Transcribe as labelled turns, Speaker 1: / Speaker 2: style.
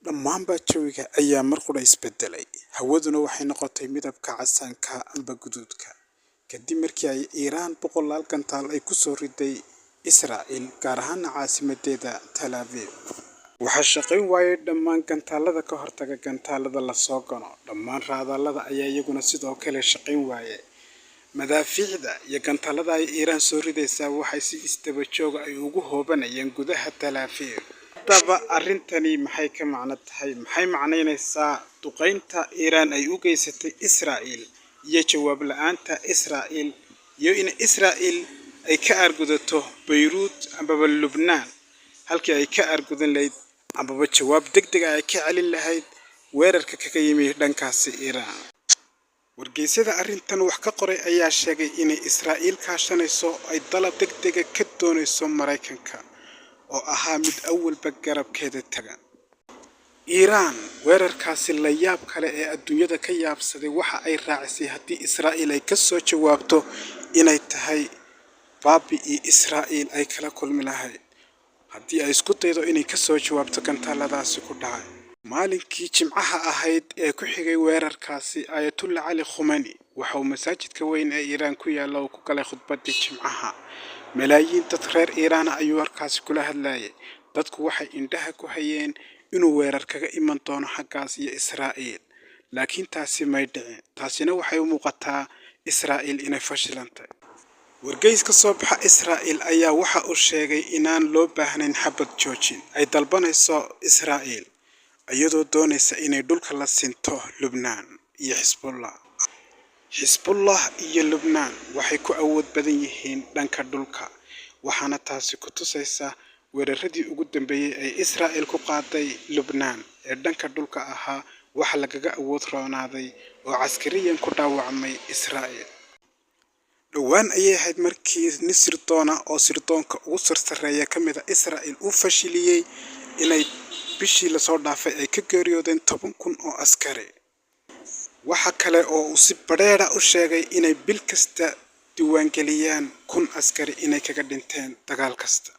Speaker 1: Dhammaanba jawiga ayaa mar qura isbedelay, hawaduna waxay noqotay midabka casaanka amba guduudka, kadib markii ay Iiraan boqolaal gantaal ay kusoo riday Israa'iil, gaar ahaana caasimadeeda Tel Aviv. Waxaa shaqayn waayay dhammaan gantaalada ka hortaga gantaalada lasoo gano. Dhammaan raadaalada ayaa iyaguna sidoo kale shaqayn waayay. Madaafiicda iyo gantaalada ay Iiraan soo ridaysaa waxay si isdaba jooga ay ugu hoobanayeen gudaha Tel Aviv. Haddaba arrintani maxay ka macno tahay? Maxay macnaynaysaa duqeynta Iiraan ay u geysatay Israa'iil iyo jawaab la-aanta Israa'iil, iyo in Israa'iil ay ka aargudato Bayruut ambaba Lubnaan halkii ay ka aargudan lahayd ambaba jawaab degdeg ah ay ka celin lahayd weerarka kaga yimi dhankaasi Iiraan? Wargeysyada arrintan wax ka qoray ayaa sheegay inay Israa'iil kaashanayso, ay dalab degdega ka doonayso Maraykanka oo ahaa mid awalba garabkeeda tagan. Iiraan weerarkaasi la yaab kale ee adduunyada ka yaabsaday waxa ay raacisay haddii Israa'iil ay kasoo jawaabto inay tahay baabi'ii Israa'iil ay kala kulmi lahayd haddii ay isku daydo inay kasoo jawaabto gantaaladaasi ku dhacay. Maalinkii Jimcaha ahayd ee ku xigay weerarkaasi, Ayatullah Cali Khumani waxa uu masaajidka weyn ee Iiraan ku yaalla uu ku galay khudbaddii Jimcaha. Malaayiin dad reer Iiraan ayuu halkaasi kula hadlayay. Dadku waxay indhaha ku hayeen inuu weerar kaga iman doono xaggaas iyo Israa'iil, laakiin taasi may dhicin. Taasina waxay u muuqataa Israa'iil inay fashilantay. Wargeys ka soo baxa Israa'iil ayaa waxa uu sheegay inaan loo baahnayn xabad joojin ay dalbanayso Israa'iil, iyadoo doonaysa inay dhulka la sinto Lubnaan iyo Xisbullah. Xisbullah iyo Lubnaan waxay ku awood badan yihiin dhanka dhulka, waxaana taasi ku tusaysa weeraradii ugu dambeeyay ee Israa'iil ku qaaday Lubnaan ee dhanka dhulka ahaa. Waxa lagaga awood roonaaday oo caskariyan ku dhaawacmay Israa'iil. Dhowaan ayay ahayd markii nin sirdoona oo sirdoonka ugu sarsareeya ka mid a Israa'iil uu fashiliyey inay bishii lasoo dhaafay ay ka geeriyoodeen 10,000 oo askari. Waxa kale oo uu si badheedha u sheegay inay bil kasta diiwaangeliyaan 1000 askari inay kaga dhinteen dagaal kasta.